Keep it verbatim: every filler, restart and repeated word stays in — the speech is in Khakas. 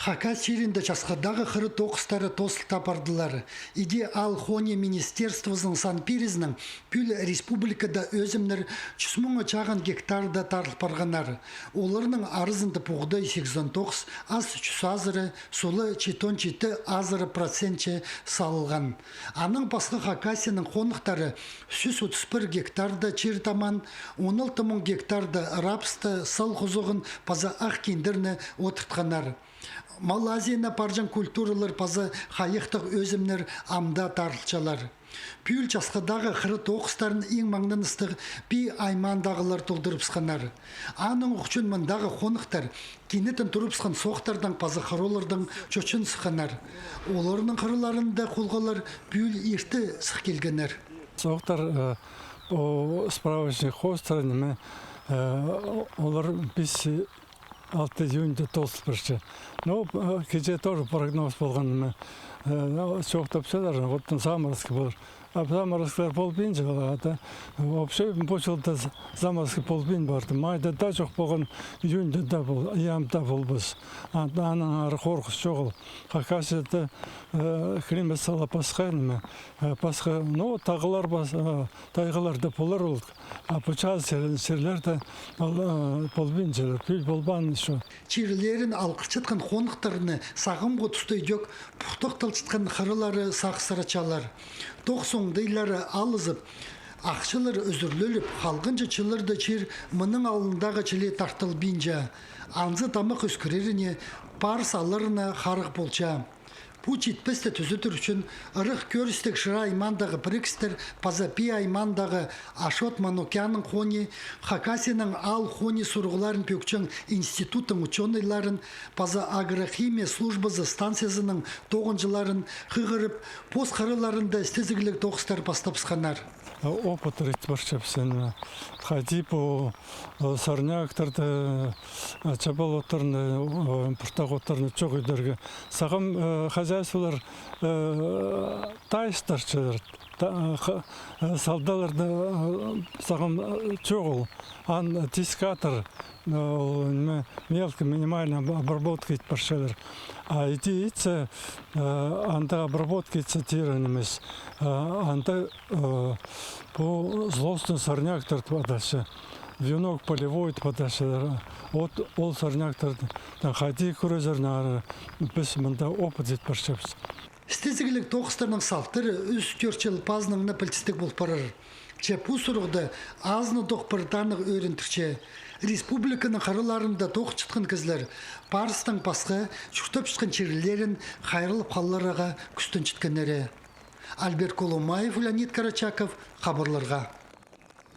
Хакас чирінде часхыдағы хыра тоғыстары тоозылып пардылар. Иди аал хонии министерствозының сан пирізінең пӱӱл республикада ӧзімнер чӱс муңа чағын гектарда тарыл парғаннар. Оларның аразында пуғдай сигізон тоғыс ас чӱс азыра, сулы читон читі азыра процентче салылған. Анаң пасха Хакасияның хоныхтары сӱс отыс пір гектарда чир таман, он алты муң гектарда рапсты, сал хузуғын паза ах киндірні одыртханнар. Малайзияна парҷаң культуралар паза хайахтығ ӧзімнер амда тарылчалар. Пӱӱл часхыдағы хыра тоғыстарын иң маңнаныстығ Пии аймаандағылар толдырыбысханнар. Аның ӱчӱн мындағы хоныхтар кинетін турыбысхан соохтардаң паза хыролардаң чочын сыхханнар. Оларның хыраларында хулғалар пӱӱл ирте сых килгеннер. Соохтар, э, о, справочник хоостыра ниме, э, олар пис алты июньда тоозыл парча. Ну, э, кичее тоже прогноз полған ниме, э, ну, чоохтапчалар, вот заморозки полар. А заморозкалар полбинча, а, да. Вообще, пу чылда з-, заморозки полбин парды. Майда даа чох полған, июньда даа пол-, июньда полбас. А, анаң ары хорғыс чоғыл. Хакасияда, э, климат сала пасха ниме, э, пасха, ну, тағлар пас-, э, тайғаларда полар ол. А пу чазы чир-, чирлерде ол, э, полбинчалар, пӱӱл полбаан ещё. Чирлерін алғырчатхан хоныхтарны сағамғы туста идӧк пуртахталчатхан хыралары сағыссыратчалар. Тоғыс оңдайлары алызып, ахчалар ӱзӱрлеліп, халғанҷы чылларда чир мының алнындағы чіли тартылбинча. Анзы тамах ӧскіреріне, парыс аларына харығ полча. Пу читпесті тӱзедір ӱчӱн ырах кӧрістіг Шира аймаандағы пірігістер паза Пии аймаандағы Ашот Манукянның хонии, Хакасияның аал хонии сурығларын пӧкчең институттың учёныйларын паза агрохимия службазы станциязының тоғынҷыларын хығырып, пос хыраларында істезігліг тоғыстар пастабысханнар. Опыт ит парчабыс. Хайди пу, э, сорняктерні, э, чабал оттарны, э, пуртах оттарны чох идерге. Сағам, э, хозяйстволар, э, тайыстырчалар. Та-, ха-, э, салдаларны, э, сағам, э, чоғыл. Ан дискатор, э, ол ниме, мелкий, минимальный об-, обработка ит парчалар. А иди итсе, э, анда обработка итсе тирен нимес. Э, анда, э, пу злостный сорняктар тіп адалча. Вьюнок полевой тіп адалчалар. От ол сорняктардаң хайди кӱрезерін ары піс мында опыт ит парчабыс. Істезігліг тоғыстарның салтары ӱс-тӧрт чыл пазынаң на пілдістіг пол парар. Че пу сурығда азынадох пір танығ ӧріндірче. Республиканың хыраларында тоғынчатхан кізілер парыстаң пасха чуртапчатхан чирлерін хайраллап халарға кӱстенчеткеннері. Альберт Колумаев, Леонид Карачаков, хабарларға.